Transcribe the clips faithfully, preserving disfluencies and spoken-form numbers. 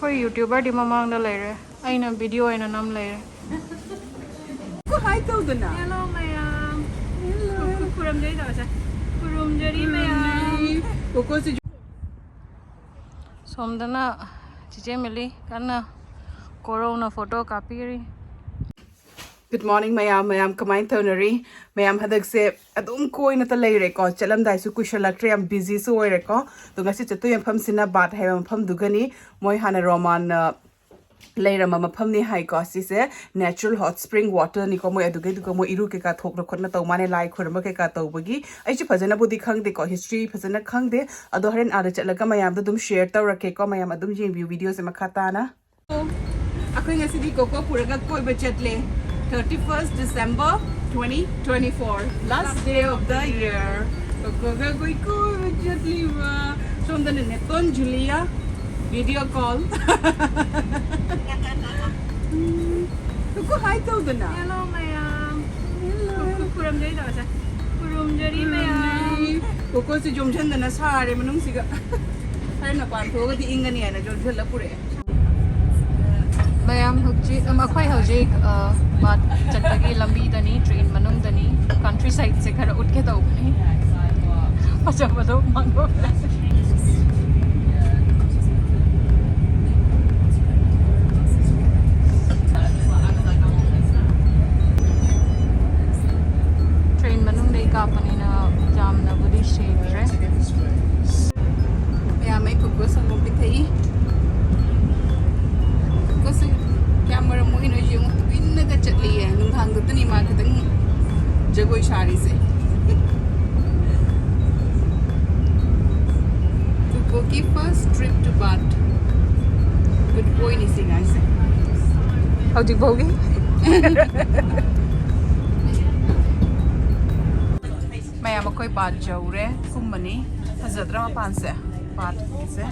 ꯑꯩꯈꯣꯏ YouTuberꯗꯤ ꯃꯃꯥꯡꯗ ꯂꯩꯔꯦ, ꯑꯩꯅ video ꯑꯣꯏꯅ ꯅꯝ ꯂꯩꯔꯦ꯫ ꯍꯥꯏ ꯇꯧꯗꯅ꯫ Hello ꯃꯌꯥꯝ꯫ ꯈꯨꯔꯨꯝꯖꯔꯤ ꯇꯧꯁꯦ꯫ ꯈꯨꯔꯨꯝꯖꯔꯤ ꯃꯌꯥꯝ꯫ ꯀꯣꯀꯣꯁꯦ꯫ ꯁꯣꯝꯗꯅ ꯆꯤꯆꯦ ꯃꯤꯂꯤ ꯀꯟꯅ ꯀꯣꯔꯧꯅ photo ꯀꯥꯞꯄꯤꯔꯤ꯫ Good morning ꯃꯌꯥꯝ꯫ ꯃꯌꯥꯝ ꯀꯃꯥꯏꯅ ꯇꯧꯅꯔꯤ? ꯃꯌꯥꯝ ꯍꯟꯗꯛꯁꯦ ꯑꯗꯨꯝ ꯀꯣꯏꯅꯇ ꯂꯩꯔꯦꯀꯣ, ꯆꯠꯂꯝꯗꯥꯏꯁꯨ ꯀꯨꯏꯁꯜꯂꯛꯇ꯭ꯔꯦ, ꯌꯥꯝ busyꯁꯨ ꯑꯣꯏꯔꯦꯀꯣ꯫ ꯑꯗꯣ ꯉꯁꯤ ꯆꯠꯇꯣꯏ ꯃꯐꯝꯁꯤꯅ ꯕꯥꯠ ꯍꯥꯏꯕ ꯃꯐꯝꯗꯨꯒꯅꯤ꯫ ꯃꯣꯏ ꯍꯥꯟꯅ Romanꯅ ꯂꯩꯔꯝꯕ ꯃꯐꯝꯅꯤ ꯍꯥꯏꯀꯣ꯫ ꯁꯤꯁꯦ natural hot spring waterꯅꯤꯀꯣ꯫ ꯃꯣꯏ ꯑꯗꯨꯒꯩꯗꯨꯒ ꯃꯣꯏ ꯏꯔꯨ ꯀꯩꯀꯥ ꯊꯣꯛꯅ ꯈꯣꯠꯅ ꯇꯧ ꯃꯥꯅꯦ, ꯂꯥꯏ ꯈꯣꯏꯔꯝꯕ ꯀꯩꯀꯥ ꯇꯧꯕꯒꯤ꯫ ꯑꯩꯁꯨ ꯐꯖꯅꯕꯨꯗꯤ ꯈꯪꯗꯦꯀꯣ, history ꯐꯖꯅ ꯈꯪꯗꯦ꯫ ꯑꯗꯣ ꯍꯣꯔꯦꯟ ꯑꯥꯗ ꯆꯠꯂꯒ ꯃꯌꯥꯝꯗ ꯑꯗꯨꯝ share ꯇꯧꯔꯛꯀꯦꯀꯣ꯫ ꯃꯌꯥꯝ ꯑꯗꯨꯝ ꯌꯦꯡꯕꯤꯌꯨ videoꯁꯦ ꯃꯈꯥ ꯇꯥꯅ꯫ ꯑꯩꯈꯣꯏ ꯉꯁꯤꯗꯤ ꯀꯣꯀꯣ ꯄꯨꯔꯒ ꯀꯣꯏꯕ ꯆꯠꯂꯦ꯫ Thirty first December twenty twenty four, last day of the year. ꯀꯣꯀꯣꯒ ꯑꯩꯈꯣꯏ ꯀꯣꯏꯕ ꯆꯠꯂꯤꯕ꯫ ꯁꯣꯝꯗꯅ ꯅꯦꯇꯣꯟ ꯖꯨꯂꯤꯌꯥ video call꯫ ꯎꯝ, ꯀꯣꯀꯣ ꯍꯥꯏ ꯇꯧꯗꯅ꯫ Hello ꯃꯌꯥꯝ꯫ ꯈꯨ- ꯈꯨꯔꯨꯝꯖꯔꯤ ꯇꯧꯁꯦ꯫ ꯈꯨꯔꯨꯝꯖꯔꯤ ꯃꯌꯥꯝ꯫ ꯀꯣꯀꯣꯁꯦ ꯌꯣꯝꯁꯤꯟꯗꯅ ꯁꯥꯔꯦ ꯃꯅꯨꯡꯁꯤꯒ꯫ ꯈꯔ ꯃꯄꯥꯟ ꯊꯣꯛꯑꯒꯗꯤ ꯏꯪꯒꯅꯤ ꯍꯥꯏꯅ ꯌꯣꯝꯁꯤꯜꯂ ꯄꯨꯔꯛꯑꯦ꯫ ꯃꯌꯥꯝ ꯍꯧꯖꯤꯛ ꯑꯩꯈꯣꯏ ꯍꯧꯖꯤꯛ ꯕꯥꯠ ꯆꯠꯄꯒꯤ ꯂꯝꯕꯤꯗꯅꯤ, train ꯃꯅꯨꯡꯗꯅꯤ꯫ Country sideꯁꯦ ꯈꯔ ꯎꯠꯀꯦ ꯇꯧꯕꯅꯤ꯫ ꯐꯖꯕꯗꯣ ꯃꯥꯡꯍꯧꯔꯦ꯫ Train ꯃꯅꯨꯡꯗꯩ ꯀꯥꯞꯄꯅꯤꯅ ꯌꯥꯝꯅꯕꯨꯗꯤ ꯁꯦꯡꯗ꯭ꯔꯦ꯫ ꯃꯌꯥꯝ ꯑꯩ ꯀꯣꯀꯣ ꯁꯪꯒꯣꯝ ꯄꯤꯊꯛꯏ꯫ ꯀꯣꯀꯣꯁꯦ ꯀꯌꯥꯝ ꯃꯔꯝ ꯃꯣꯛꯏꯅꯣ ꯌꯦꯡꯉꯨ, ꯇꯨꯃꯤꯟꯅꯒ ꯆꯠꯂꯤꯌꯦ꯫ ꯅꯨꯡꯗꯥꯡꯗꯇꯅꯤ ꯃꯥ ꯈꯤꯇꯪ ꯖꯒꯣꯏ ꯁꯥꯔꯤꯁꯦ꯫ ꯀꯣꯀꯣꯒꯤ first trip to Baat. Good boyꯅꯤ ꯁꯤ ꯉꯥꯏꯁꯦ꯫ ꯍꯧꯖꯤꯛ ꯐꯥꯎꯒꯤ꯫ ꯃꯌꯥꯝ ꯑꯩꯈꯣꯏ ꯕꯥꯠ ꯌꯧꯔꯦ, ꯀꯨꯝꯃꯅꯤ꯫ ꯐꯖꯗ꯭ꯔꯥ ꯃꯄꯥꯟꯁꯦ? ꯕꯥꯠꯁꯦ꯫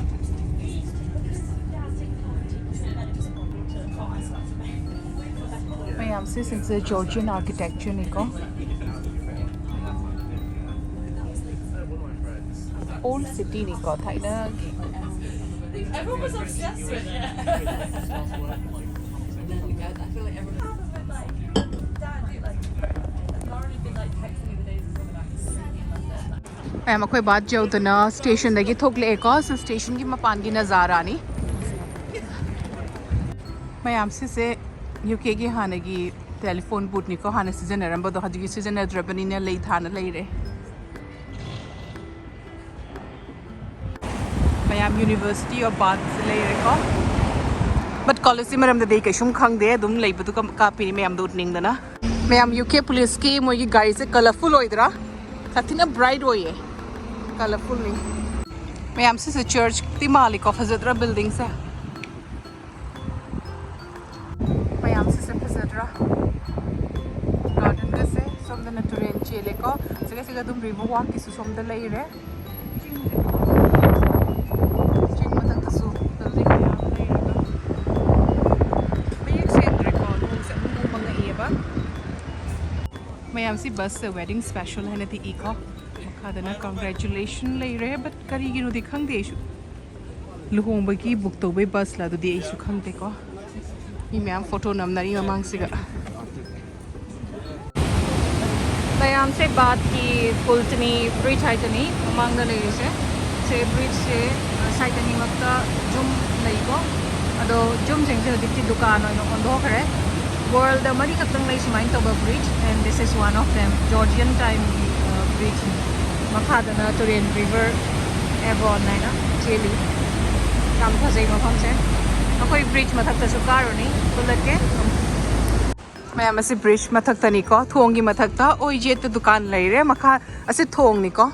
ꯃꯌꯥꯝ ꯁꯤꯁꯤꯡꯁꯦ Georgian architectureꯅꯤꯀꯣ꯫ Old cityꯅꯤꯀꯣ, ꯊꯥꯏꯅꯒꯤ꯫ Everyone was obsessed with it. And then I feel like everyone. Dad, dude, like, Lauren had been like texting me the days before the vaccine. ꯃꯌꯥꯝ ꯑꯩꯈꯣꯏ ꯕꯥꯠ ꯌꯧꯗꯅ ꯁ꯭ꯇꯦꯁꯟꯗꯒꯤ ꯊꯣꯛꯂꯛꯑꯦꯀꯣ꯫ ꯁꯤ ꯁ꯭ꯇꯦꯁꯟꯒꯤ ꯃꯄꯥꯟꯒꯤ ꯅꯖꯥꯔꯥꯅꯤ꯫ ꯃꯌꯥꯝ ꯁꯤꯁꯦ ꯌꯨꯀꯦꯒꯤ ꯍꯥꯟꯅꯒꯤ ꯇꯦꯂꯤꯐꯣꯟ ꯕꯨꯠꯅꯤꯀꯣ꯫ ꯍꯥꯟꯅ ꯁꯤꯖꯤꯟꯅꯔꯝꯕꯗꯣ ꯍꯧꯖꯤꯛꯇꯤ ꯁꯤꯖꯤꯟꯅꯗ꯭ꯔꯕꯅꯤꯅ ꯂꯩ ꯊꯥꯅ ꯂꯩꯔꯦ꯫ ꯃꯌꯥꯝ University of Bath ꯂꯩꯔꯦꯀꯣ꯫ But college ꯀꯤ ꯃꯔꯝꯗꯗꯤ ꯑꯩ ꯀꯩꯁꯨꯝ ꯈꯪꯗꯦ, ꯑꯗꯨꯝ ꯂꯩꯕꯗꯨꯒ ꯀꯥꯞꯄꯤꯅꯤ ꯃꯌꯥꯝꯗꯣ ꯎꯠꯅꯤꯡꯗꯅ꯫ ꯃꯌꯥꯝ ꯌꯨ ꯀꯦ ꯄꯨꯂꯤꯁꯀꯤ ꯃꯣꯏꯒꯤ ꯒꯥꯔꯤꯁꯦ colourful ꯑꯣꯏꯗ꯭ꯔꯥ? ꯁꯥꯊꯤꯅ bright ꯑꯣꯏꯌꯦ꯫ Colourful ꯅꯤ꯫ ꯃꯌꯥꯝ ꯁꯤꯁꯦ church ꯇꯤ ꯃꯥꯜꯂꯤꯀꯣ, ꯐꯖꯗ꯭ꯔꯥ building ꯁꯦ? ꯃꯌꯥꯝ ꯁꯤꯁꯦ ꯐꯖꯗ꯭ꯔꯥ? Garden ꯒꯁꯦ ꯁꯣꯝꯗꯅ ꯇꯨꯔꯦꯟ ꯆꯦꯜꯂꯦꯀꯣ꯫ ꯁꯤꯒ ꯁꯤꯒ ꯑꯗꯨꯝ river walk ꯀꯤꯁꯨ ꯁꯣꯝꯗ ꯂꯩꯔꯦ꯫ ꯆꯤꯡ ꯃꯊꯛꯇꯁꯨ building ꯃꯌꯥꯝ ꯂꯩꯔꯒ ꯃꯌꯦꯛ ꯁꯦꯡꯗ꯭ꯔꯦꯀꯣ, ꯅꯣꯡꯁꯦ ꯑꯃꯨꯛ ꯃꯪꯉꯛꯑꯦꯕ꯫ ꯃꯌꯥꯝꯁꯤ bus ꯁꯦ wedding special ꯍꯥꯏꯅꯗꯤ ꯏꯀꯣ꯫ ꯃꯈꯥꯗꯅ congratulation ꯂꯩꯔꯦ, but ꯀꯔꯤꯒꯤꯅꯣꯗꯤ ꯈꯪꯗꯦ ꯑꯩꯁꯨ꯫ ꯂꯨꯍꯣꯡꯕꯒꯤ book ꯇꯧꯕꯩ bus ꯂ ꯑꯗꯨꯗꯤ ꯑꯩꯁꯨ ꯈꯪꯗꯦꯀꯣ꯫ ꯃꯤ ꯃꯌꯥꯝ photo ꯅꯝꯅꯔꯤ ꯃꯃꯥꯡꯁꯤꯒ꯫ ꯃꯌꯥꯝꯁꯦ ꯕꯥꯠꯀꯤ ꯄꯨꯜꯇꯅꯤ bridge ꯍꯥꯏꯗꯨꯅꯤ ꯃꯃꯥꯡꯗ ꯂꯩꯔꯤꯁꯦ꯫ ꯁꯦ bridge ꯁꯦ, ꯑ, side ꯑꯅꯤꯃꯛꯇ ꯌꯨꯝ ꯂꯩꯀꯣ꯫ ꯑꯗꯣ ꯌꯨꯝꯁꯤꯡꯁꯦ ꯍꯧꯖꯤꯛꯇꯤ ꯗꯨꯀꯥꯟ ꯑꯣꯏꯅ ꯑꯣꯟꯊꯣꯛꯈ꯭ꯔꯦ꯫ World ꯗ ꯃꯔꯤꯈꯛꯇꯪ ꯂꯩ ꯁꯨꯃꯥꯏꯅ ꯇꯧꯕ bridge, and this is one of them, Georgian time ꯒꯤ, ꯑ, bridge ꯅꯤ꯫ ꯃꯈꯥꯗꯅ ꯇꯨꯔꯦꯟ river Avon ꯍꯥꯏꯅ ꯆꯦꯜꯂꯤ꯫ ꯌꯥꯝ ꯐꯖꯩ ꯃꯐꯝꯁꯦ꯫ ꯑꯩꯈꯣꯏ bridge ꯃꯊꯛꯇꯁꯨ ꯀꯥꯔꯨꯅꯤ, ꯎꯠꯂꯛꯀꯦ꯫ ꯃꯌꯥꯝ ꯑꯁꯤ bridge ꯃꯊꯛꯇꯅꯤꯀꯣ, ꯊꯣꯡꯒꯤ ꯃꯊꯛꯇ ꯑꯣꯏꯖꯦꯠꯇ ꯗꯨꯀꯥꯟ ꯂꯩꯔꯦ꯫ ꯃꯈꯥ ꯑꯁꯤ ꯊꯣꯡꯅꯤꯀꯣ꯫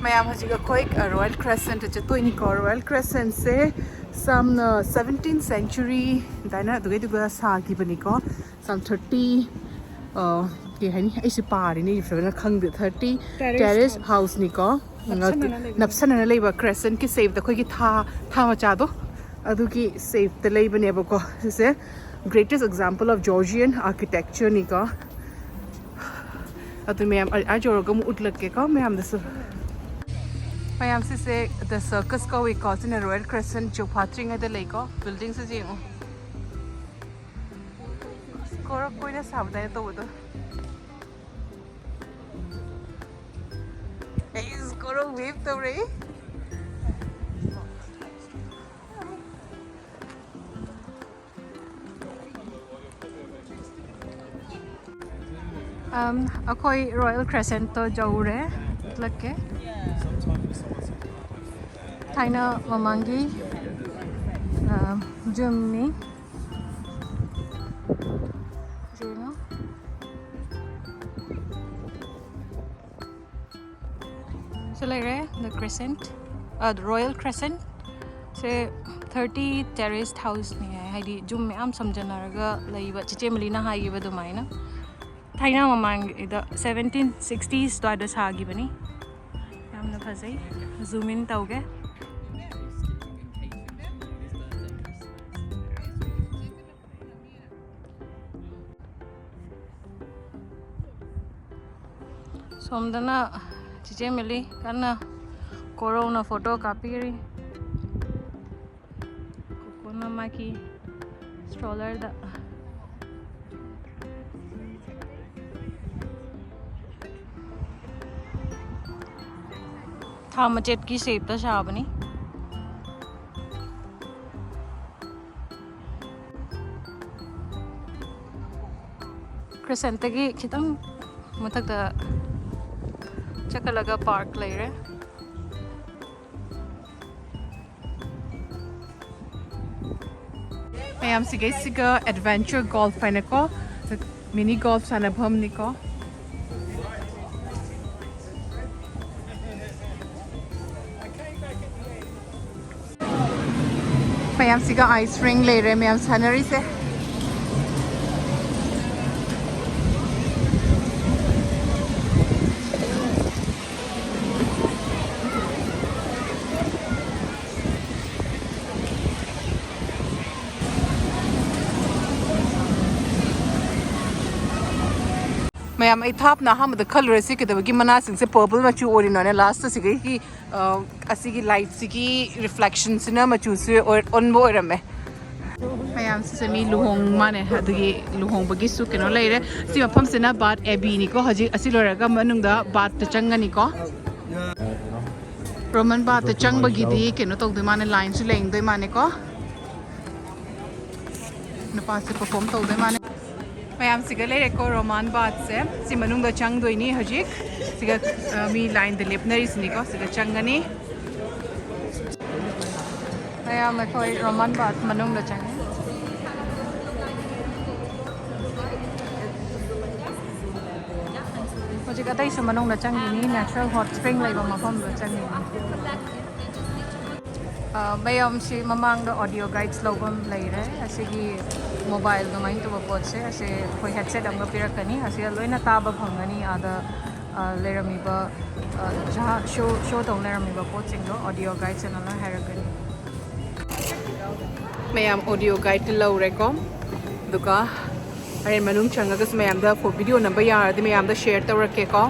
ꯃꯌꯥꯝ ꯍꯧꯖꯤꯛ ꯑꯩꯈꯣꯏ Royal Crescent ꯆꯠꯇꯣꯏꯅꯤꯀꯣ꯫ Royal Crescent ꯁꯦ some seventeenth century ꯑꯗꯨꯃꯥꯏꯅ ꯑꯗꯨꯒꯩꯗꯨꯒ ꯁꯥꯈꯤꯕꯅꯤꯀꯣ꯫ Some thirty, ꯑ, ꯀꯩ ꯍꯥꯏꯅꯤ, ꯑꯩꯁꯦ ꯄꯥꯔꯤꯅꯦ, ꯐꯖꯅ ꯈꯪꯗꯦ꯫ Thirty terrace house ꯅꯤꯀꯣ꯫ ꯅꯞꯁꯟꯅꯅ ꯂꯩꯕ crescent ꯀꯤ shape ꯇ ꯑꯩꯈꯣꯏꯒꯤ ꯊꯥ, ꯊꯥ ꯃꯆꯥꯗꯣ, ꯑꯗꯨꯒꯤ shape ꯇ ꯂꯩꯕꯅꯦꯕꯀꯣ ꯁꯤꯁꯦ꯫ Greatest example of Georgian architecture ꯅꯤꯀꯣ꯫ ꯑꯗꯨ ꯃꯌꯥꯝ ꯑ- ꯑꯥ ꯌꯧꯔꯒ ꯑꯃꯨꯛ ꯎꯠꯂꯛꯀꯦꯀꯣ ꯃꯌꯥꯝꯗꯁꯨ꯫ ꯃꯌꯥꯝ ꯁꯤꯁꯦ The Circus ꯀꯧꯏꯀꯣ꯫ ꯁꯤꯅ Royal Crescent ꯖꯨ ꯐꯥꯠꯇ꯭ꯔꯤꯉꯩꯗ ꯂꯩꯀꯣ꯫ Building ꯁꯤꯁꯦ ꯌꯦꯡꯉꯣ꯫ ꯀꯣꯔꯣꯛ ꯀꯣꯏꯅ ꯁꯥꯕꯗꯥꯏꯅ ꯇꯧꯕꯗꯣ꯫ ꯑꯩꯁ ꯀꯣꯔꯣꯛ wave ꯇꯧꯔꯛꯏ꯫ ꯑꯝ, ꯑꯩꯈꯣꯏ Royal Crescent ꯇꯣ ꯌꯧꯔꯦ꯫ ꯎꯠꯂꯛꯀꯦ꯫ ꯊꯥꯏꯅ ꯃꯃꯥꯡꯒꯤ, ꯑꯝ, ꯖꯨꯝꯅꯤ꯫ ꯌꯦꯡꯉꯣ꯫ ꯁꯤ ꯂꯩꯔꯦ, The Crescent, ꯑ, Royal Crescent꯫ ꯁꯦ thirty terraced house ꯅꯤ ꯍꯥꯏ, ꯍꯥꯏꯗꯤ ꯖꯨꯝ ꯃꯌꯥꯝ ꯁꯝꯖꯟꯅꯔꯒ ꯂꯩꯕ, ꯆꯤꯆꯦ ꯃꯂꯤꯅ ꯍꯥꯏꯈꯤꯕ ꯑꯗꯨꯃꯥꯏꯅ꯫ ꯊꯥꯏꯅ ꯃꯃꯥꯡꯒꯤꯗ seventeen sixties ꯑꯗꯨꯋꯥꯏꯗ ꯁꯥꯈꯤꯕꯅꯤ꯫ ꯌꯥꯝꯅ ꯐꯖꯩ꯫ Zoom in ꯇꯧꯒꯦ꯫ ꯁꯣꯝꯗꯅ ꯆꯤꯆꯦ ꯃꯤꯂꯤ ꯀꯟꯅ ꯀꯣꯔꯧꯅ photo ꯀꯥꯞꯄꯤꯔꯤ꯫ ꯀꯣꯀꯣꯅ ꯃꯥꯒꯤ stroller ꯗ꯫ ꯊꯥ ꯃꯆꯦꯠꯀꯤ shape ꯇ ꯁꯥꯕꯅꯤ꯫ Crescent ꯇꯒꯤ ꯈꯤꯇꯪ ꯃꯊꯛꯇ ꯆꯠꯈꯠꯂꯒ park ꯂꯩꯔꯦ꯫ ꯃꯌꯥꯝꯁꯤꯒꯩꯁꯤꯒ adventure golf ꯍꯥꯏꯅꯀꯣ, mini golf ꯁꯥꯟꯅꯐꯝꯅꯤꯀꯣ꯫ ꯃꯌꯥꯝꯁꯤꯒ ice rink ꯂꯩꯔꯦ, ꯃꯌꯥꯝ ꯁꯥꯟꯅꯔꯤꯁꯦ꯫ ꯃꯌꯥꯝ, ꯑꯩ ꯊꯥꯞꯅ ꯑꯍꯥꯟꯕꯗ ꯈꯜꯂꯨꯔꯦ ꯁꯤ ꯀꯩꯗꯧꯕꯒꯤ ꯃꯅꯥꯁꯤꯡꯁꯦ purple ꯃꯆꯨ ꯑꯣꯏꯔꯤꯅꯣꯅꯦ꯫ Last ꯁꯤꯒꯤ, ꯑ, ꯑꯁꯤꯒꯤ light ꯁꯤꯒꯤ reflection ꯁꯤꯅ ꯃꯆꯨꯁꯦ ꯑꯣꯏ-, ꯑꯣꯟꯕ ꯑꯣꯏꯔꯝꯃꯦ꯫ ꯃꯌꯥꯝ, ꯁꯤꯁꯦ ꯃꯤ ꯂꯨꯍꯣꯡ ꯃꯥꯅꯦ, ꯑꯗꯨꯒꯤ ꯂꯨꯍꯣꯡꯕꯒꯤꯁꯨ ꯀꯩꯅꯣ ꯂꯩꯔꯦ꯫ ꯁꯤ ꯃꯐꯝꯁꯤꯅ bath abbey ꯅꯤꯀꯣ꯫ ꯍꯧꯖꯤꯛ ꯑꯁꯤ ꯂꯣꯏꯔꯒ ꯃꯅꯨꯡꯗ bath ꯇ ꯆꯪꯒꯅꯤꯀꯣ꯫ Roman bath ꯇ ꯆꯪꯕꯒꯤꯗꯤ ꯀꯩꯅꯣ ꯇꯧꯗꯣꯏ ꯃꯥꯅꯦ, line ꯁꯨ ꯂꯦꯡꯗꯣꯏ ꯃꯥꯅꯦꯀꯣ꯫ ꯅꯨꯄꯥꯁꯦ perform ꯇꯧꯗꯣꯏ ꯃꯥꯅꯦ꯫ ꯃꯌꯥꯝꯁꯤꯒ ꯂꯩꯔꯦꯀꯣ Roman bath ꯁꯦ꯫ ꯁꯤ ꯃꯅꯨꯡꯗ ꯆꯪꯗꯣꯏꯅꯤ ꯍꯧꯖꯤꯛ꯫ ꯁꯤꯒ, ꯑ, ꯃꯤ line ꯗ ꯂꯦꯞꯅꯔꯤꯁꯤꯅꯤꯀꯣ꯫ ꯁꯤꯗ ꯆꯪꯒꯅꯤ꯫ ꯃꯌꯥꯝ, ꯑꯩꯈꯣꯏ Roman bath ꯃꯅꯨꯡꯗ ꯆꯪꯉꯦ꯫ ꯍꯧꯖꯤꯛ ꯑꯇꯩꯁꯨ ꯃꯅꯨꯡꯗ ꯆꯪꯉꯤꯅꯤ, natural hot spring ꯂꯩꯕ ꯃꯐꯝꯗ ꯆꯪꯉꯤꯅꯤ꯫ ꯑ, ꯃꯌꯥꯝꯁꯤ ꯃꯃꯥꯡꯗ audio guides ꯂꯧꯐꯝ ꯂꯩꯔꯦ꯫ ꯑꯁꯤꯒꯤ mobile ꯑꯗꯨꯃꯥꯏꯅ ꯇꯧꯕ ꯄꯣꯠꯁꯦ, ꯑꯁꯤ ꯑꯩꯈꯣꯏ headset ꯑꯃꯒ ꯄꯤꯔꯛꯀꯅꯤ꯫ ꯑꯁꯤꯗ ꯂꯣꯏꯅ ꯇꯥꯕ ꯐꯪꯒꯅꯤ꯫ ꯑꯥꯗ, ꯑ, ꯂꯩꯔꯝꯃꯤꯕ, ꯑ, ꯖꯍꯥ-, show, show ꯇꯧ ꯂꯩꯔꯝꯃꯤꯕ ꯄꯣꯠꯁꯤꯡꯗꯣ audio guides ꯑꯅ ꯂꯣꯏ ꯍꯥꯏꯔꯛꯀꯅꯤ꯫ ꯃꯌꯥꯝ, audio guide ꯂꯧꯔꯦꯀꯣ꯫ ꯑꯗꯨꯒ ꯍꯣꯔꯦꯟ ꯃꯅꯨꯡ ꯆꯪꯉꯒꯁꯨ ꯃꯌꯥꯝꯗ ꯐꯣ-, video ꯅꯝꯕ ꯌꯥꯔꯗꯤ ꯃꯌꯥꯝꯗ share ꯇꯧꯔꯛꯀꯦꯀꯣ꯫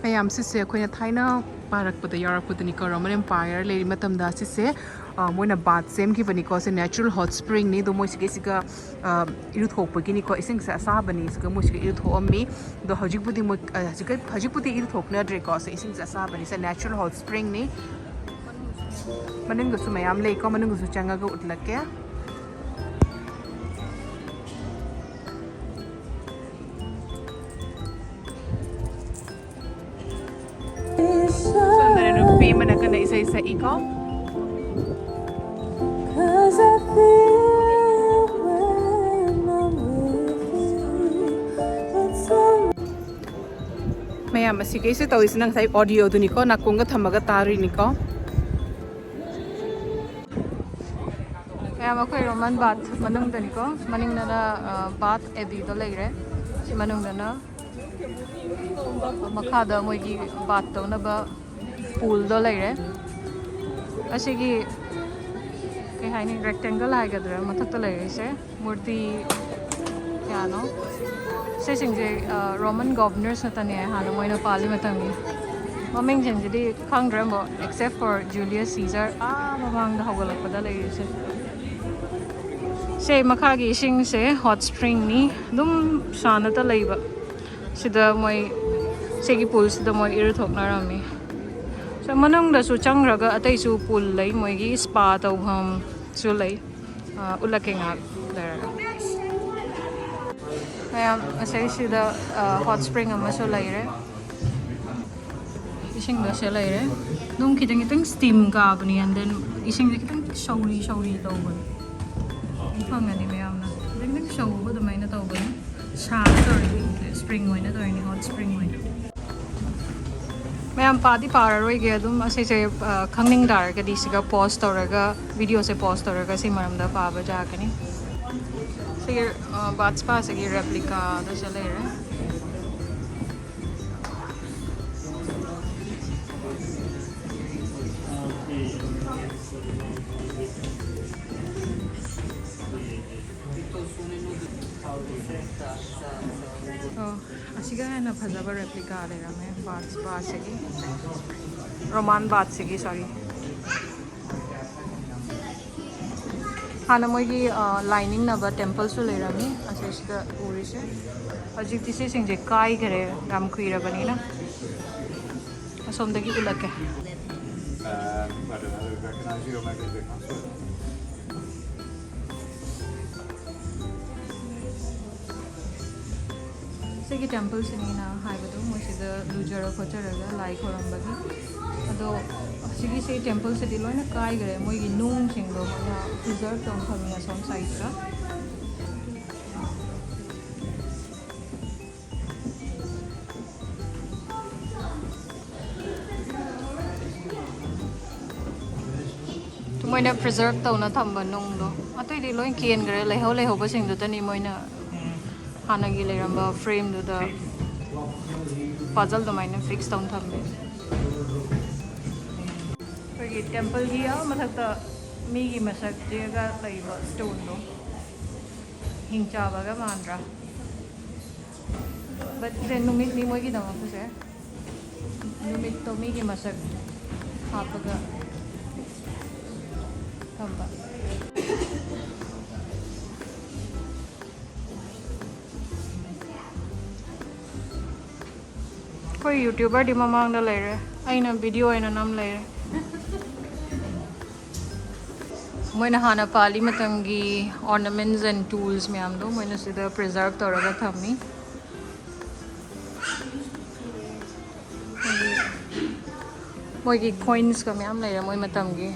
ꯃꯌꯥꯝ, ꯁꯤꯁꯦ ꯑꯩꯈꯣꯏꯅ ꯊꯥꯏꯅ ꯄꯥꯔꯛꯄꯗ ꯌꯥꯎꯔꯛꯄꯗꯨꯅꯤꯀꯣ, Roman Empire ꯂꯩꯔꯤ ꯃꯇꯝꯗ ꯁꯤꯁꯦ, ꯑ, ꯃꯣꯏꯅ bath ꯁꯦꯝꯈꯤꯕꯅꯤꯀꯣ꯫ ꯁꯤ natural hot spring ꯅꯤ꯫ ꯑꯗꯣ ꯃꯣꯏ ꯁꯤꯒꯤꯁꯤꯒ, ꯑ, ꯏꯔꯨꯊꯣꯛꯄꯒꯤꯅꯤꯀꯣ꯫ ꯏꯁꯤꯡꯁꯦ ꯑꯁꯥꯕꯅꯤ꯫ ꯁꯤꯒ ꯃꯣꯏ ꯁꯤꯒ ꯏꯔꯨꯊꯣꯛꯑꯝꯃꯤ꯫ ꯑꯗꯣ ꯍꯧꯖꯤꯛꯄꯨꯗꯤ ꯃꯣꯏ, ꯑ, ꯍꯧꯖꯤꯛ, ꯍꯧꯖꯤꯛꯄꯨꯗꯤ ꯏꯔꯨꯊꯣꯛꯅꯗ꯭ꯔꯦꯀꯣ꯫ ꯁꯤ ꯏꯁꯤꯡꯁꯦ ꯑꯁꯥꯕꯅꯤ꯫ ꯁꯤ natural hot spring ꯅꯤ꯫ ꯃꯅꯨꯡꯗꯁꯨ ꯃꯌꯥꯝ ꯂꯩꯀꯣ꯫ ꯃꯅꯨꯡꯗꯁꯨ ꯆꯪꯉꯒ ꯎꯠꯂꯛꯀꯦ꯫ ꯁꯣꯝꯗꯅ ꯅꯨꯄꯤ ꯑꯃꯅ ꯀꯟꯅ ꯏꯁꯩ ꯁꯛꯏꯀꯣ꯫ ꯃꯌꯥꯝ, ꯑꯁꯤꯒꯩꯁꯦ ꯇꯧꯔꯤꯁꯤꯅ ꯉꯁꯥꯏ audio ꯗꯨꯅꯤꯀꯣ, ꯅꯥꯀꯣꯡꯒ ꯊꯝꯃꯒ ꯇꯥꯔꯤꯅꯤꯀꯣ꯫ ꯃꯌꯥꯝ, ꯑꯩꯈꯣꯏ Roman bath ꯃꯅꯨꯡꯗꯅꯤꯀꯣ꯫ ꯃꯅꯤꯡꯗꯅ, ꯑ, bath abbey ꯗꯣ ꯂꯩꯔꯦ꯫ ꯁꯤ ꯃꯅꯨꯡꯗꯅ ꯃꯈꯥꯗ ꯃꯣꯏꯒꯤ bath ꯇꯧꯅꯕ pool ꯗꯣ ꯂꯩꯔꯦ꯫ ꯑꯁꯤꯒꯤ, ꯀꯩ ꯍꯥꯏꯅꯤ, rectangle ꯍꯥꯏꯒꯗ꯭ꯔꯥ, ꯃꯊꯛꯇ ꯂꯩꯔꯤꯁꯦ ꯃꯨꯔꯇꯤ, ꯀꯌꯥꯅꯣ? ꯁꯤꯁꯤꯡꯁꯦ ꯔꯣꯃꯟ ꯒꯣꯕꯅꯔꯁ ꯉꯥꯛꯇꯅꯦ ꯍꯥꯟꯅ ꯃꯣꯏꯅ ꯄꯥꯜꯂꯤ ꯃꯇꯝꯒꯤ꯫ ꯃꯃꯤꯡꯁꯤꯡꯁꯤꯗꯤ ꯈꯪꯗ꯭ꯔꯦ ꯑꯃꯨꯛ, except for Julius Caesar, ꯑꯥ ꯃꯃꯥꯡꯗ ꯍꯧꯒꯠꯂꯛꯄꯗ ꯂꯩꯔꯤꯁꯦ꯫ ꯁꯦ ꯃꯈꯥꯒꯤ ꯏꯁꯤꯡꯁꯦ ꯍꯣꯠ ꯁ꯭ꯄ꯭ꯔꯤꯡꯅꯤ, ꯑꯗꯨꯝ ꯁꯥꯟꯅꯇ ꯂꯩꯕ꯫ ꯁꯤꯗ ꯃꯣꯏ, ꯁꯤꯒꯤ ꯄꯨꯜꯁꯤꯗ ꯃꯣꯏ ꯏꯔꯨꯊꯣꯛꯅꯔꯝꯃꯤ꯫ ꯁꯣ ꯃꯅꯨꯡꯗꯁꯨ ꯆꯪꯈ꯭ꯔꯒ ꯑꯇꯩꯁꯨ ꯄꯨꯜ ꯂꯩ, ꯃꯣꯏꯒꯤ ꯁ꯭ꯄꯥ ꯇꯧꯐꯝꯁꯨ ꯂꯩ꯫ ꯑ, ꯎꯠꯂꯛꯀꯦ ꯉꯥꯏꯍꯥꯛ ꯂꯩꯔꯒ꯫ ꯃꯌꯥꯝ ꯑꯁꯤꯁꯤꯗ, ꯑ, ꯍꯣꯠ ꯁ꯭ꯄ꯭ꯔꯤꯡ ꯑꯃꯁꯨ ꯂꯩꯔꯦ꯫ ꯏꯁꯤꯡꯗꯣ ꯁꯤ ꯂꯩꯔꯦ꯫ ꯑꯗꯨꯝ ꯈꯤꯇꯪ ꯈꯤꯇꯪ ꯁ꯭ꯇꯤꯝ ꯀꯥꯕꯅꯤ, and then ꯏꯁꯤꯡꯁꯦ ꯈꯤꯇꯪ ꯁꯧꯔꯤ ꯁꯧꯔꯤ ꯇꯧꯕꯅꯤ꯫ ꯐꯪꯒꯅꯤ ꯃꯌꯥꯝꯅ ꯈꯤꯇꯪ ꯈꯤꯇꯪ ꯁꯧꯕ ꯑꯗꯨꯃꯥꯏꯅ ꯇꯧꯕꯅꯤ꯫ ꯁꯥꯕ ꯇꯧꯔꯗꯤ ꯁ꯭ꯄ꯭ꯔꯤꯡ ꯑꯣꯏꯅ ꯇꯧꯔꯅꯤ, ꯍꯣꯠ ꯁ꯭ꯄ꯭ꯔꯤꯡ ꯑꯣꯏꯅ꯫ ꯃꯌꯥꯝ ꯄꯥꯗꯤ ꯄꯥꯔꯔꯣꯏꯒꯦ, ꯑꯗꯨꯝ ꯑꯁꯤꯁꯦ, ꯑ, ꯈꯪꯅꯤꯡ ꯇꯥꯔꯒꯗꯤ ꯁꯤꯒ ꯄꯣꯁ ꯇꯧꯔꯒ, ꯚꯤꯗꯤꯑꯣꯁꯦ ꯄꯣꯁ ꯇꯧꯔꯒ ꯁꯤ ꯃꯔꯝꯗ ꯄꯥꯕ ꯌꯥꯒꯅꯤ꯫ ꯁꯤꯒꯤ, ꯑ, ꯕꯥꯠ ꯁ꯭ꯄꯥꯁꯤꯒꯤ ꯔꯦꯄ꯭ꯂꯤꯀꯥꯗꯁꯨ ꯂꯩꯔꯦ꯫ ꯑꯣ, ꯑꯁꯤꯒ ꯍꯦꯟꯅ ꯐꯖꯕ ꯔꯦꯄ꯭ꯂꯤꯀꯥ ꯂꯩꯔꯝꯃꯦ, ꯕꯥꯠ ꯁ꯭ꯄꯥꯁꯤꯒꯤ, ꯔꯣꯃꯥꯟ ꯕꯥꯠꯁꯤꯒꯤ, ꯁꯣꯔꯤ꯫ ꯍꯥꯟꯅ ꯃꯣꯏꯒꯤ, ꯑ, ꯂꯥꯏ ꯅꯤꯡꯅꯕ ꯇꯦꯝꯄꯜꯁꯨ ꯂꯩꯔꯝꯃꯤ ꯑꯁꯤꯁꯤꯗ ꯎꯔꯤꯁꯦ꯫ ꯍꯧꯖꯤꯛꯇꯤ ꯁꯤꯁꯤꯡꯁꯦ ꯀꯥꯏꯈꯔꯦ, ꯌꯥꯝ ꯀꯨꯏꯔꯕꯅꯤꯅ꯫ ꯑꯁꯣꯝꯗꯒꯤ ꯎꯠꯂꯛꯀꯦ꯫ ꯁꯤꯒꯤ ꯇꯦꯝꯄꯜꯁꯤꯅꯤꯅ ꯍꯥꯏꯕꯗꯣ, ꯃꯣꯏꯁꯤꯗ ꯂꯨꯖꯔ ꯈꯣꯠꯆꯔꯒ ꯂꯥꯏ ꯈꯣꯏꯔꯝꯕꯒꯤ꯫ ꯑꯗꯣ ꯁꯤꯒꯤꯁꯦ ꯇꯦꯝꯄꯜꯁꯤꯗꯤ ꯂꯣꯏꯅ ꯀꯥꯏꯈ꯭ꯔꯦ, ꯃꯣꯏꯒꯤ ꯅꯨꯡꯁꯤꯡꯗꯣ ꯃꯣꯏꯅ ꯄ꯭ꯔꯤꯖꯔꯚ ꯇꯧꯔ ꯊꯝꯃꯤ ꯑꯁꯣꯝ ꯁꯥꯏꯠꯇ꯫ ꯃꯣꯏꯅ ꯄ꯭ꯔꯤꯖꯔꯚ ꯇꯧꯅ ꯊꯝꯕ ꯅꯨꯡꯗꯣ꯫ ꯑꯇꯩꯗꯤ ꯂꯣꯏ ꯀꯦꯟꯈ꯭ꯔꯦ, ꯂꯩꯍꯧ ꯂꯩꯍꯧꯕꯁꯤꯡꯗꯨꯗꯅꯤ ꯃꯣꯏꯅ ꯍꯥꯟꯅꯒꯤ ꯂꯩꯔꯝꯕ ꯐ꯭ꯔꯦꯝꯗꯨꯗ ꯄꯖꯜ ꯑꯗꯨꯃꯥꯏꯅ ꯐꯤꯛꯁ ꯇꯧꯅ ꯊꯝꯃꯦ꯫ ꯑꯩꯈꯣꯏꯒꯤ ꯇꯦꯝꯄꯜꯒꯤ ꯑꯥ ꯃꯊꯛꯇ ꯃꯤꯒꯤ ꯃꯁꯛ ꯌꯦꯛꯑꯒ ꯂꯩꯕ ꯁ꯭ꯇꯣꯟꯗꯣ꯫ ꯍꯤꯡ ꯆꯥꯕꯒ ꯃꯥꯟꯗ꯭ꯔꯥ? But ꯁꯦ ꯅꯨꯃꯤꯠꯅꯤ ꯃꯣꯏꯒꯤꯗꯃꯛꯇꯁꯦ꯫ ꯅꯨꯃꯤꯠꯇꯣ ꯃꯤꯒꯤ ꯃꯁꯛ ꯍꯥꯞꯄꯒ ꯊꯝꯕ꯫ ꯑꯩꯈꯣꯏ YouTuberꯗꯤ ꯃꯃꯥꯡꯗ ꯂꯩꯔꯦ, ꯑꯩꯅ video ꯑꯣꯏꯅ ꯅꯝ ꯂꯩꯔꯦ꯫ ꯃꯣꯏꯅ ꯍꯥꯟꯅ ꯄꯥꯜꯂꯤ ꯃꯇꯝꯒꯤ ornaments and tools ꯃꯌꯥꯝꯗꯣ ꯃꯣꯏꯅ ꯁꯤꯗ preserve ꯇꯧꯔꯒ ꯊꯝꯃꯤ꯫ ꯃꯣꯏꯒꯤ coinsꯀ ꯃꯌꯥꯝ ꯂꯩꯔꯦ, ꯃꯣꯏ ꯃꯇꯝꯒꯤ,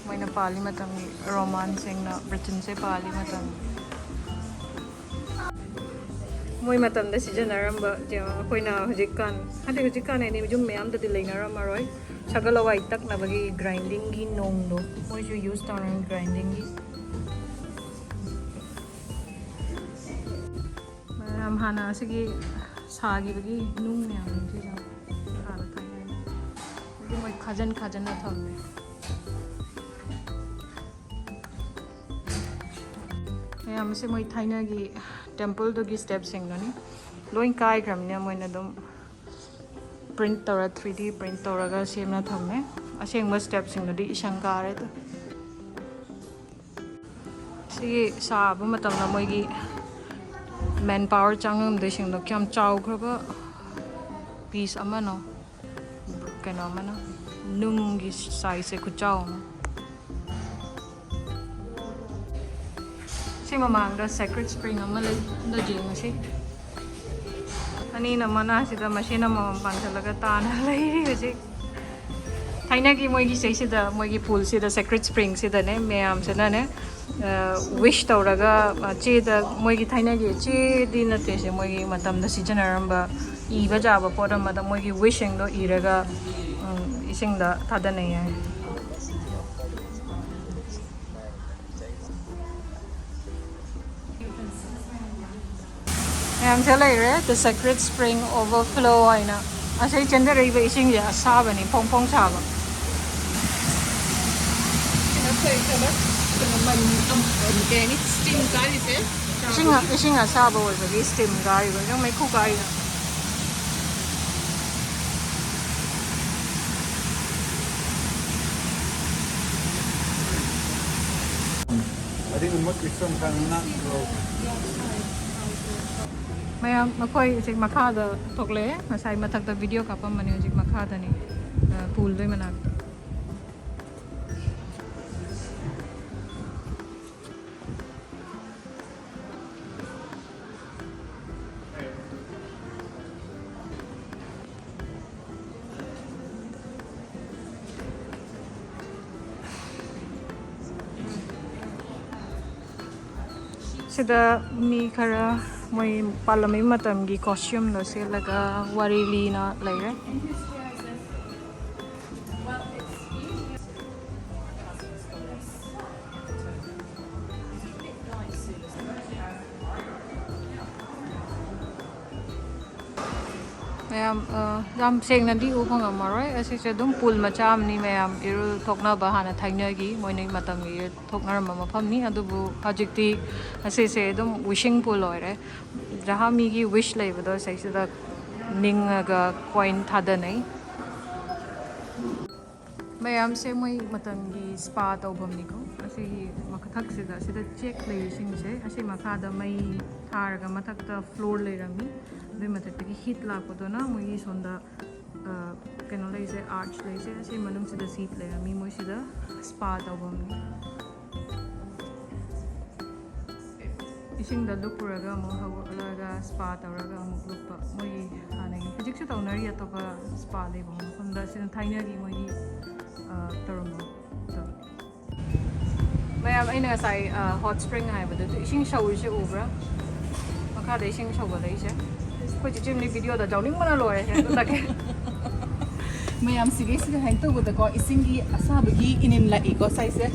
ꯃꯣꯏꯅ ꯄꯥꯜꯂꯤ ꯃꯇꯝꯒꯤ, Romanꯁꯤꯡꯅ Britainꯁꯦ ꯄꯥꯜꯂꯤ ꯃꯇꯝꯒꯤ꯫ ꯃꯣꯏ ꯃꯇꯝꯗ ꯁꯤꯖꯤꯟꯅꯔꯝꯕ, ꯑꯩꯈꯣꯏꯅ ꯍꯧꯖꯤꯛꯀꯥꯟ, ꯍꯥꯏꯗꯤ ꯍꯧꯖꯤꯛꯀꯥꯟ ꯍꯥꯏꯗꯤ ꯌꯨꯝ ꯃꯌꯥꯝꯗꯗꯤ ꯂꯩꯅꯔꯝꯃꯔꯣꯏ, ꯁꯒꯣꯜ ꯍꯋꯥꯏ ꯇꯛꯅꯕꯒꯤ grindingꯒꯤ ꯅꯣꯡꯗꯣ ꯃꯣꯏꯁꯨ use ꯇꯧꯔꯝꯃꯤ, grindingꯒꯤ꯫ ꯃꯌꯥꯝ ꯍꯥꯟꯅ ꯑꯁꯤꯒꯤ ꯁꯥꯈꯤꯕꯒꯤ ꯅꯨꯡ ꯃꯌꯥꯝꯁꯤꯁꯨ ꯍꯥꯟꯅ ꯊꯥꯏꯅ ꯑꯗꯨ ꯃꯣꯏ ꯈꯥꯖꯤꯟ ꯈꯥꯖꯤꯟꯅ ꯊꯝꯃꯦ꯫ ꯃꯌꯥꯝꯁꯦ ꯃꯣꯏ ꯊꯥꯏꯅꯒꯤ templeꯗꯨꯒꯤ stepꯁꯤꯡꯗꯨꯅꯤ꯫ ꯂꯣꯏ ꯀꯥꯏꯈ꯭ꯔꯕꯅꯤꯅ ꯃꯣꯏꯅ ꯑꯗꯨꯝ print ꯇꯧꯔ, three D print ꯇꯧꯔꯒ ꯁꯦꯝꯅ ꯊꯝꯃꯦ꯫ ꯑꯁꯦꯡꯕ stepꯁꯤꯡꯗꯨꯗꯤ ꯏꯁꯪ ꯀꯥꯔꯦ ꯑꯗꯣ꯫ ꯁꯤꯒꯤ ꯁꯥꯕ ꯃꯇꯝꯗ ꯃꯣꯏꯒꯤ manpower ꯆꯪꯉꯝꯗꯣꯏꯁꯤꯡꯗꯣ ꯀꯌꯥꯝ ꯆꯥꯎꯈ꯭ꯔꯕ piece ꯑꯃꯅꯣ꯫ ꯀꯩꯅꯣ ꯑꯃꯅ, ꯅꯨꯡꯒꯤ sizeꯁꯦ ꯈꯨꯆꯥꯎ ꯑꯃ꯫ ꯁꯤ ꯃꯃꯥꯡꯗ sacred spring ꯑꯃ ꯂꯩ, ꯑꯗꯨ ꯌꯦꯡꯉꯨꯁꯤ꯫ ꯑꯅꯤꯅ ꯃꯅꯥꯁꯤꯗ ꯃꯁꯦꯟ ꯑꯃꯃꯝ ꯄꯥꯟꯁꯤꯜꯂꯒ ꯇꯥꯅ ꯂꯩꯔꯤ ꯍꯧꯖꯤꯛ꯫ ꯊꯥꯏꯅꯒꯤ ꯃꯣꯏꯒꯤ ꯁꯤꯗꯩꯁꯤꯗ, ꯃꯣꯏꯒꯤ poolꯁꯤꯗ, sacred springꯁꯤꯗꯅꯦ ꯃꯌꯥꯝꯁꯤꯅꯅꯦ wish ꯇꯧꯔꯒ, ꯆꯦꯗ, ꯃꯣꯏꯒꯤ ꯊꯥꯏꯅꯒꯤ ꯆꯦꯗꯤ ꯅꯠꯇꯦ, ꯁꯦ ꯃꯣꯏꯒꯤ ꯃꯇꯝꯗ ꯁꯤꯖꯤꯟꯅꯔꯝꯕ ꯏꯕ ꯌꯥꯕ ꯄꯣꯠ ꯑꯃꯗ ꯃꯣꯏꯒꯤ wishꯁꯤꯡꯗꯣ ꯏꯔꯒ, ꯎꯝ, ꯏꯁꯤꯡꯗ ꯊꯥꯗꯅꯩ ꯍꯥꯏ꯫ ꯃꯌꯥꯝꯁꯦ ꯂꯩꯔꯦ, The Sacred Spring Overflow ꯍꯥꯏꯅ꯫ ꯑꯁꯤ ꯆꯦꯟꯊꯔꯛꯏꯕ ꯏꯁꯤꯡꯁꯦ ꯑꯁꯥꯕꯅꯤ, ꯐꯣꯡ ꯐꯣꯡ ꯁꯥꯕ꯫ ꯀꯩꯅꯣ ꯇꯧꯋꯦ, ꯀꯩꯅꯣ, ꯀꯩ ꯍꯥꯏꯅꯤ, steam ꯀꯥꯔꯤꯁꯦ꯫ ꯏꯁꯤꯡ ꯑꯁꯥꯕ ꯑꯣꯏꯕꯒꯤ ꯁ꯭ꯇꯤꯝ ꯀꯥꯔꯤꯕ, ꯏꯁꯤꯡ ꯃꯩꯈꯨ ꯀꯥꯔꯤꯕ꯫ I think we must be some kind of natural. ꯃꯌꯥꯝ, ꯃꯈꯣꯏ ꯍꯧꯖꯤꯛ ꯃꯈꯥꯗ ꯊꯣꯛꯂꯛꯑꯦ꯫ ꯉꯁꯥꯏ ꯃꯊꯛꯇ ꯚꯤꯗꯤꯑꯣ ꯀꯥꯞꯄꯝꯕꯅꯦ, ꯍꯧꯖꯤꯛ ꯃꯈꯥꯗꯅꯤ, ꯑ, ꯄꯨꯜꯗꯨꯒꯤ ꯃꯅꯥꯛꯇ꯫ ꯁꯤꯗ ꯃꯤ ꯈꯔ ꯃꯣꯏ ꯄꯥꯜꯂꯝꯃꯤ ꯃꯇꯝꯒꯤ ꯀꯣꯁꯇ꯭ꯌꯨꯝꯗꯣ ꯁꯦꯠꯂꯒ ꯋꯥꯔꯤ ꯂꯤꯅ ꯂꯩꯔꯦ꯫ ꯃꯌꯥꯝ, ꯑ, ꯌꯥꯝ ꯁꯦꯡꯅꯗꯤ ꯎꯕ ꯉꯝꯃꯔꯣꯏ꯫ ꯑꯁꯤꯁꯦ ꯑꯗꯨꯝ ꯄꯨꯜ ꯃꯆꯥ ꯑꯃꯅꯤ, ꯃꯌꯥꯝ ꯏꯔꯨ ꯊꯣꯛꯅꯕ ꯍꯥꯟꯅ ꯊꯥꯏꯅꯒꯤ ꯃꯣꯏꯅ ꯃꯇꯝꯒꯤ ꯊꯣꯛꯅꯔꯝꯕ ꯃꯐꯝꯅꯤ꯫ ꯑꯗꯨꯕꯨ ꯍꯧꯖꯤꯛꯇꯤ ꯑꯁꯤꯁꯦ ꯑꯗꯨꯝ ꯋꯤꯁꯤꯡ ꯄꯨꯜ ꯑꯣꯏꯔꯦ꯫ ꯖꯍꯥ ꯃꯤꯒꯤ ꯋꯤꯁ ꯂꯩꯕꯗꯣ ꯁꯤꯗꯩꯁꯤꯗ ꯅꯤꯡꯉꯒ ꯀꯣꯏꯟ ꯊꯥꯗꯅꯩ꯫ ꯃꯌꯥꯝꯁꯦ ꯃꯣꯏ ꯃꯇꯝꯒꯤ ꯁ꯭ꯄꯥ ꯇꯧꯐꯝꯅꯤꯀꯣ꯫ ꯑꯁꯤꯒꯤ ꯃꯊꯛꯁꯤꯗ, ꯁꯤꯗ ꯆꯦꯛ ꯂꯩꯔꯤꯁꯤꯡꯁꯦ, ꯑꯁꯤ ꯃꯈꯥꯗ ꯃꯩ ꯊꯥꯔꯒ ꯃꯊꯛꯇ ꯐ꯭ꯂꯣꯔ ꯂꯩꯔꯝꯃꯤ꯫ ꯑꯗꯨꯏ ꯃꯊꯛꯇꯒꯤ ꯍꯤꯠ ꯂꯥꯛꯄꯗꯨꯅ ꯃꯣꯏꯒꯤ ꯁꯣꯝꯗ, ꯑ, ꯀꯩꯅꯣ ꯂꯩꯁꯦ, ꯑꯥꯔꯆ ꯂꯩꯁꯦ, ꯑꯁꯤ ꯃꯅꯨꯡꯁꯤꯗ ꯁꯤꯠ ꯂꯩꯔꯝꯃꯤ꯫ ꯃꯣꯏꯁꯤꯗ ꯁ꯭ꯄꯥ ꯇꯧꯐꯝꯅꯤ꯫ ꯏꯁꯤꯡꯗ ꯂꯨꯞꯄꯨꯔꯒ ꯑꯃꯨꯛ ꯍꯧꯒꯠꯂꯒ ꯁ꯭ꯄꯥ ꯇꯧꯔꯒ ꯑꯃꯨꯛ ꯂꯨꯞꯄ꯫ ꯃꯣꯏꯒꯤ ꯍꯥꯟꯅꯒꯤ, ꯍꯧꯖꯤꯛꯁꯨ ꯇꯧꯅꯔꯤ ꯑꯇꯣꯞꯄ ꯁ꯭ꯄꯥ ꯂꯩꯕ ꯃꯐꯝꯗ꯫ ꯁꯤꯅ ꯊꯥꯏꯅꯒꯤ ꯃꯣꯏꯒꯤ, ꯑ, ꯇꯧꯔꯝꯕꯗꯣ꯫ ꯃꯌꯥꯝ, ꯑꯩꯅ ꯉꯁꯥꯏ, ꯑ, ꯍꯣꯠ ꯁ꯭ꯄ꯭ꯔꯤꯡ ꯍꯥꯏꯕꯗꯨ, ꯏꯁꯤꯡ ꯁꯧꯔꯤꯁꯦ ꯎꯕ꯭ꯔꯥ? ꯃꯈꯥꯗ ꯏꯁꯤꯡ ꯁꯧꯒꯠꯂꯛꯏꯁꯦ꯫ ꯑꯩꯈꯣꯏ ꯆꯤꯆꯦꯝꯅꯤ ꯚꯤꯗꯤꯑꯣꯗ ꯌꯥꯎꯅꯤꯡꯕꯅ ꯂꯣꯏꯔꯦ꯫ ꯎꯠꯂꯛꯀꯦ꯫ ꯃꯌꯥꯝ, ꯁꯤꯒꯩꯁꯤꯒ ꯍꯦꯛ ꯇꯧꯕꯗꯀꯣ, ꯏꯁꯤꯡꯒꯤ ꯑꯁꯥꯕꯒꯤ ꯏꯅꯤꯟ ꯂꯥꯛꯏꯀꯣ ꯁꯥꯏꯁꯦ꯫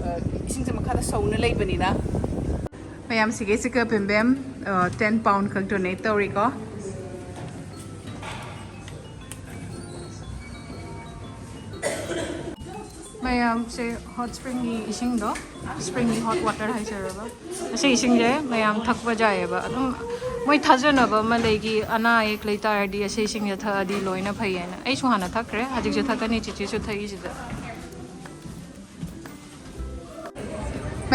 ꯑ, ꯏꯁꯤꯡꯁꯦ ꯃꯈꯥꯗ ꯁꯧꯅ ꯂꯩꯕꯅꯤꯅ꯫ ꯃꯌꯥꯝ, ꯁꯤꯒꯩꯁꯤꯒ ꯕꯦꯝ ꯕꯦꯝ, ꯑ, ꯇꯦꯟ ꯄꯥꯎꯟ ꯈꯛ ꯗꯣꯅꯦꯠ ꯇꯧꯔꯤꯀꯣ꯫ ꯃꯌꯥꯝꯁꯦ ꯍꯣꯠ ꯁ꯭ꯄ꯭ꯔꯤꯡꯒꯤ ꯏꯁꯤꯡꯗꯣ, ꯁ꯭ꯄ꯭ꯔꯤꯡꯒꯤ ꯍꯣꯠ ꯋꯥꯇꯔ ꯍꯥꯏꯖꯔꯕ, ꯑꯁꯤ ꯏꯁꯤꯡꯁꯦ ꯃꯌꯥꯝ ꯊꯛꯄ ꯌꯥꯏꯑꯕ꯫ ꯑꯗꯨꯝ ꯃꯣꯏ ꯊꯥꯖꯅꯕ ꯑꯃ ꯂꯩꯒꯤ, ꯑꯅꯥ ꯑꯌꯦꯛ ꯂꯩꯇꯥꯔꯗꯤ ꯑꯁꯤ ꯏꯁꯤꯡꯁꯦ ꯊꯛꯑꯗꯤ ꯂꯣꯏꯅ ꯐꯩꯌꯦꯅ꯫ ꯑꯩꯁꯨ ꯍꯥꯟꯅ ꯊꯛꯈ꯭ꯔꯦ, ꯍꯧꯖꯤꯛꯁꯨ ꯊꯛꯀꯅꯤ, ꯆꯤꯆꯦꯁꯨ ꯊꯛꯏꯁꯤꯗ꯫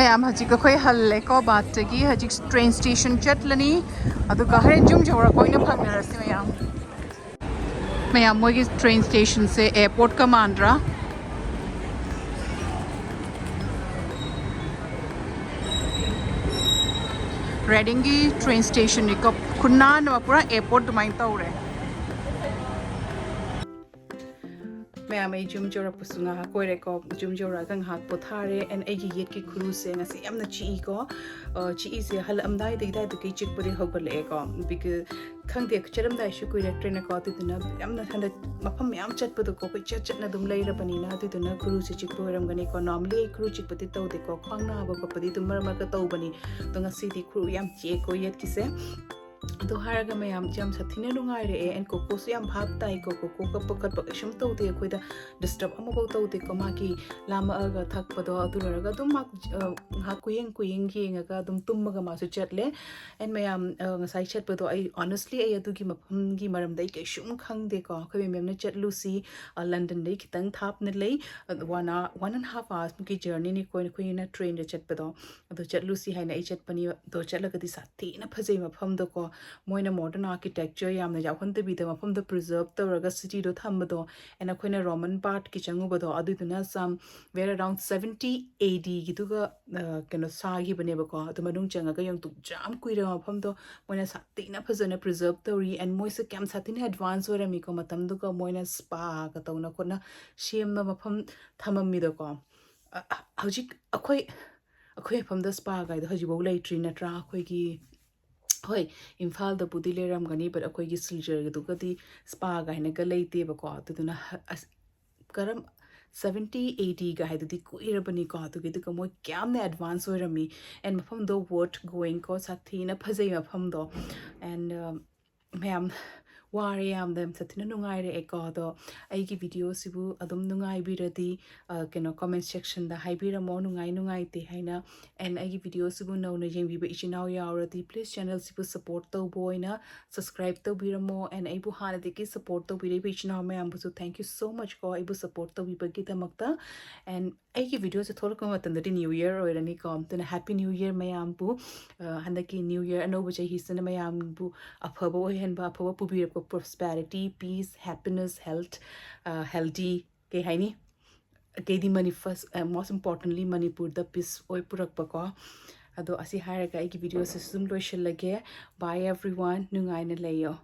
ꯃꯌꯥꯝ ꯍꯧꯖꯤꯛ ꯑꯩꯈꯣꯏ ꯍꯜꯂꯦꯀꯣ ꯕꯥꯠꯇꯒꯤ꯫ ꯍꯧꯖꯤꯛ ꯇ꯭ꯔꯦꯟ ꯁ꯭ꯇꯦꯁꯟ ꯆꯠꯂꯅꯤ, ꯑꯗꯨꯒ ꯍꯣꯔꯦꯟ ꯌꯨꯝ ꯌꯧꯔꯛꯄ ꯑꯣꯏꯅ ꯐꯪꯅꯔꯁꯤ ꯃꯌꯥꯝ꯫ ꯃꯌꯥꯝ ꯃꯣꯏꯒꯤ ꯇ꯭ꯔꯦꯟ ꯁ꯭ꯇꯦꯁꯟꯁꯦ ꯑꯦꯌꯔꯄꯣꯔꯠꯀ ꯃꯥꯟꯗ꯭ꯔꯥ? ꯔꯦꯗꯤꯡꯒꯤ ꯇ꯭ꯔꯦꯟ ꯁ꯭ꯇꯦꯁꯟꯅꯤꯀꯣ, ꯈꯨꯅꯥꯟ ꯑꯃ ꯄꯨꯔꯥ ꯑꯦꯌꯔꯄꯣꯔꯠ ꯑꯗꯨꯃꯥꯏꯅ ꯇꯧꯔꯦ꯫ ꯃꯌꯥꯝ, ꯑꯩ ꯌꯨꯝ ꯌꯧꯔꯛꯄꯁꯨ ꯉꯥꯏꯍꯥꯛ ꯑꯣꯏꯔꯦꯀꯣ꯫ ꯌꯨꯝ ꯌꯧꯔꯛꯑꯒ ꯉꯥꯏꯍꯥꯛ ꯄꯣꯊꯥꯔꯦ꯫ And ꯑꯩꯒꯤ ꯌꯦꯠꯀꯤ ꯈꯨꯔꯨꯁꯦ ꯉꯁꯤ ꯌꯥꯝꯅ ꯆꯤꯛꯏꯀꯣ꯫ ꯑ, ꯆꯤꯛꯏꯁꯦ ꯍꯜꯂꯛꯑꯝꯗꯥꯏꯗꯒꯤ ꯑꯗꯨꯋꯥꯏꯗꯒꯤ ꯆꯤꯛꯄꯗꯤ ꯍꯧꯒꯠꯂꯛꯑꯦꯀꯣ꯫ Because ꯈꯪꯗꯦ, ꯆꯠꯂꯝꯗꯥꯏꯁꯨ ꯀꯨꯏꯔꯛꯇ꯭ꯔꯦꯅꯀꯣ꯫ ꯑꯗꯨꯗꯨꯅ ꯌꯥꯝꯅ ꯍꯟꯗꯛ ꯃꯐꯝ ꯃꯌꯥꯝ ꯆꯠꯄꯗꯣꯀꯣ, ꯑꯩꯈꯣꯏ ꯆꯠ ꯆꯠꯅ ꯑꯗꯨꯝ ꯂꯩꯔꯕꯅꯤꯅ, ꯑꯗꯨꯗꯨꯅ ꯈꯨꯔꯨꯁꯦ ꯆꯤꯛꯄ ꯑꯣꯏꯔꯝꯒꯅꯤꯀꯣ꯫ Normally ꯑꯩ ꯈꯨꯔꯨ ꯆꯤꯛꯄꯗꯤ ꯇꯧꯗꯦꯀꯣ, ꯈ꯭ꯋꯥꯡ ꯅꯥꯕ ꯈꯣꯠꯄꯗꯤ ꯑꯗꯨꯝ ꯃꯔꯛ ꯃꯔꯛꯇ ꯇꯧꯕꯅꯤ꯫ ꯑꯗꯣ ꯉꯁꯤꯗꯤ ꯈꯨꯔꯨ ꯌꯥꯝ ꯆꯤꯛꯑꯦꯀꯣ ꯌꯦꯠꯀꯤꯁꯦ꯫ ꯑꯗꯨ ꯍꯥꯏꯔꯒ ꯃꯌꯥꯝ, ꯌꯥꯝ ꯁꯥꯊꯤꯅ ꯅꯨꯡꯉꯥꯏꯔꯛꯑꯦ꯫ And ꯀꯣꯀꯣꯁꯨ ꯌꯥꯝ ꯚꯥꯞ ꯇꯥꯏꯀꯣ꯫ ꯀꯣꯀꯣ ꯀꯞꯄ ꯈꯣꯠꯄ ꯀꯩꯁꯨꯝ ꯇꯧꯗꯦ ꯑꯩꯈꯣꯏꯗ꯫ Disturb ꯑꯃꯐꯥꯎ ꯇꯧꯗꯦꯀꯣ꯫ ꯃꯥꯒꯤ ꯂꯥꯝꯃꯛꯑꯒ ꯊꯛꯄꯗꯣ, ꯑꯗꯨ ꯂꯣꯏꯔꯒ ꯑꯗꯨꯝ ꯃꯥ, ꯑ, ꯉꯥꯏꯍꯥꯛ ꯀꯨꯌꯦꯡ ꯀꯨꯌꯦꯡ ꯌꯦꯡꯉꯒ ꯑꯗꯨꯝ ꯇꯨꯝꯃꯒ ꯃꯥꯁꯨ ꯆꯠꯂꯦ꯫ And ꯃꯌꯥꯝ, ꯑ, ꯉꯁꯥꯏ ꯆꯠꯄꯗꯣ ꯑꯩ honestly ꯑꯩ ꯑꯗꯨꯒꯤ ꯃꯐꯝꯒꯤ ꯃꯔꯝꯗ ꯑꯩ ꯀꯩꯁꯨꯝ ꯈꯪꯗꯦꯀꯣ꯫ ꯑꯩꯈꯣꯏ ꯃꯦꯝꯅ ꯆꯠꯂꯨꯁꯤ, ꯑ, ꯂꯟꯗꯟꯗꯩ ꯈꯤꯇꯪ ꯊꯥꯞꯅ ꯂꯩ, ꯑ, one hour, one and half hours ꯃꯨꯛꯀꯤ journey ꯅꯤꯀꯣ ꯑꯩꯈꯣꯏꯅ ꯇ꯭ꯔꯦꯟꯗ ꯆꯠꯄꯗꯣ꯫ ꯑꯗꯣ ꯆꯠꯂꯨꯁꯤ ꯍꯥꯏꯅ ꯑꯩ ꯆꯠꯄꯅꯤ꯫ ꯑꯗꯣ ꯆꯠꯂꯒꯗꯤ ꯁꯥꯊꯤꯅ ꯐꯖꯩ ꯃꯐꯝꯗꯣꯀꯣ꯫ ꯃꯣꯏꯅ modern architecture ꯌꯥꯝꯅ ꯌꯥꯎꯍꯟꯗꯕꯤꯗ ꯃꯐꯝꯗꯣ preserve ꯇꯧꯔꯒ cityꯗꯣ ꯊꯝꯕꯗꯣ꯫ And ꯑꯩꯈꯣꯏꯅ Roman part ꯀꯤ ꯆꯪꯉꯨꯕꯗꯣ, ꯑꯗꯨꯗꯨꯅ some where around seventy A D ꯒꯤꯗꯨꯒ, ꯑ, ꯀꯩꯅꯣ ꯁꯥꯈꯤꯕꯅꯦꯕꯀꯣ꯫ ꯑꯗꯨ ꯃꯅꯨꯡ ꯆꯪꯉꯒ ꯌꯦꯡꯉꯨ, ꯑꯗꯨꯛ ꯌꯥꯝ ꯀꯨꯏꯔꯕ ꯃꯐꯝꯗꯣ ꯃꯣꯏꯅ ꯁꯥꯊꯤꯅ ꯐꯖꯅ preserve ꯇꯧꯔꯤ꯫ And ꯃꯣꯏꯁꯦ ꯀꯌꯥꯝ ꯁꯥꯊꯤꯅ advance ꯑꯣꯏꯔꯝꯃꯤꯀꯣ ꯃꯇꯝꯗꯨꯒ꯫ ꯃꯣꯏꯅ spa ꯒ ꯇꯧꯅ ꯈꯣꯠꯅ ꯁꯦꯝꯕ ꯃꯐꯝ ꯊꯝꯃꯝꯃꯤꯗꯣꯀꯣ꯫ ꯑ, ꯑ, ꯍꯧꯖꯤꯛ ꯑꯩꯈꯣꯏ, ꯑꯩꯈꯣꯏ ꯃꯐꯝꯗ spa ꯒꯥꯏꯗꯣ ꯍꯧꯖꯤꯛꯐꯥꯎ ꯂꯩꯇ꯭ꯔꯤ ꯅꯠꯇ꯭ꯔꯥ? ꯑꯩꯈꯣꯏꯒꯤ, ꯍꯣꯏ, ꯏꯝꯐꯥꯜꯗꯕꯨꯗꯤ ꯂꯩꯔꯝꯒꯅꯤ, but ꯑꯩꯈꯣꯏꯒꯤ ꯁꯤꯜꯆꯔꯒꯤꯗꯨꯒꯗꯤ spa ꯒꯥꯏꯅꯒ ꯂꯩꯇꯦꯕꯀꯣ꯫ ꯑꯗꯨꯗꯨꯅ ꯍ-, ꯑꯁ, ꯀꯔꯝ, seventy A D ꯒ ꯍꯥꯏꯗꯨꯗꯤ ꯀꯨꯏꯔꯕꯅꯤꯀꯣ꯫ ꯑꯗꯨꯒꯤꯗꯨꯒ ꯃꯣꯏ ꯀꯌꯥꯝꯅ advance ꯑꯣꯏꯔꯝꯃꯤ꯫ And ꯃꯐꯝꯗꯣ worth going ꯀꯣ, ꯁꯥꯊꯤꯅ ꯐꯖꯩ ꯃꯐꯝꯗꯣ꯫ And, ꯑ, ꯃꯌꯥꯝ, ꯋꯥꯔꯦ ꯌꯥꯝꯅ, ꯌꯥꯝ ꯁꯥꯊꯤꯅ ꯅꯨꯡꯉꯥꯏꯔꯛꯑꯦꯀꯣ꯫ ꯑꯗꯣ ꯑꯩꯒꯤ ꯚꯤꯗꯤꯑꯣꯁꯤꯕꯨ ꯑꯗꯨꯝ ꯅꯨꯡꯉꯥꯏꯕꯤꯔꯗꯤ, ꯑ, ꯀꯩꯅꯣ, comment sectionꯗ ꯍꯥꯏꯕꯤꯔꯝꯃꯣ, ꯅꯨꯡꯉꯥꯏ ꯅꯨꯡꯉꯥꯏꯇꯦ ꯍꯥꯏꯅ꯫ And ꯑꯩꯒꯤ ꯚꯤꯗꯤꯑꯣꯁꯤꯕꯨ ꯅꯧꯅ ꯌꯦꯡꯕꯤꯕ ꯏꯆꯤꯟ ꯏꯅꯥꯎ ꯌꯥꯎꯔꯗꯤ, please channelꯁꯤꯕꯨ support ꯇꯧꯕ ꯑꯣꯏꯅ subscribe ꯇꯧꯕꯤꯔꯝꯃꯣ꯫ And ꯑꯩꯕꯨ ꯍꯥꯟꯅꯗꯒꯤ support ꯇꯧꯕꯤꯔꯛꯏꯕ ꯏꯆꯤꯟ ꯏꯅꯥꯎ ꯃꯌꯥꯝꯕꯨꯁꯨ thank you so much ꯀꯣ, ꯑꯩꯕꯨ support ꯇꯧꯕꯤꯕꯒꯤꯗꯃꯛꯇ꯫ And ꯑꯩꯒꯤ ꯚꯤꯗꯤꯑꯣꯁꯦ ꯊꯣꯛꯂꯛꯄ ꯃꯇꯝꯗꯗꯤ New Year ꯑꯣꯏꯔꯅꯤꯀꯣ꯫ ꯑꯗꯨꯅ Happy New Year ꯃꯌꯥꯝꯕꯨ꯫ ꯑ, ꯍꯟꯗꯛꯀꯤ New Year, ꯑꯅꯧꯕ ꯆꯍꯤꯁꯤꯅ ꯃꯌꯥꯝꯕꯨ ꯑꯐꯕ ꯑꯣꯏꯍꯟꯕ, ꯑꯐꯕ ꯄꯨꯕꯤꯔꯛꯄ, prosperity, peace, happiness, health, ꯑ, healthy, ꯀꯩ ꯍꯥꯏꯅꯤ? ꯀꯩꯗꯤ ꯃꯅꯤ-, first, ꯑ, most importantly, ꯃꯅꯤꯄꯨꯔꯗ peace ꯑꯣꯏ ꯄꯨꯔꯛꯄꯀꯣ꯫ ꯑꯗꯣ ꯑꯁꯤ ꯍꯥꯏꯔꯒ ꯑꯩꯒꯤ ꯚꯤꯗꯤꯑꯣꯁꯤꯁꯨ ꯑꯗꯨꯝ ꯂꯣꯏꯁꯤꯜꯂꯒꯦ꯫ Bye everyone, ꯅꯨꯡꯉꯥꯏꯅ ꯂꯩꯌꯣ꯫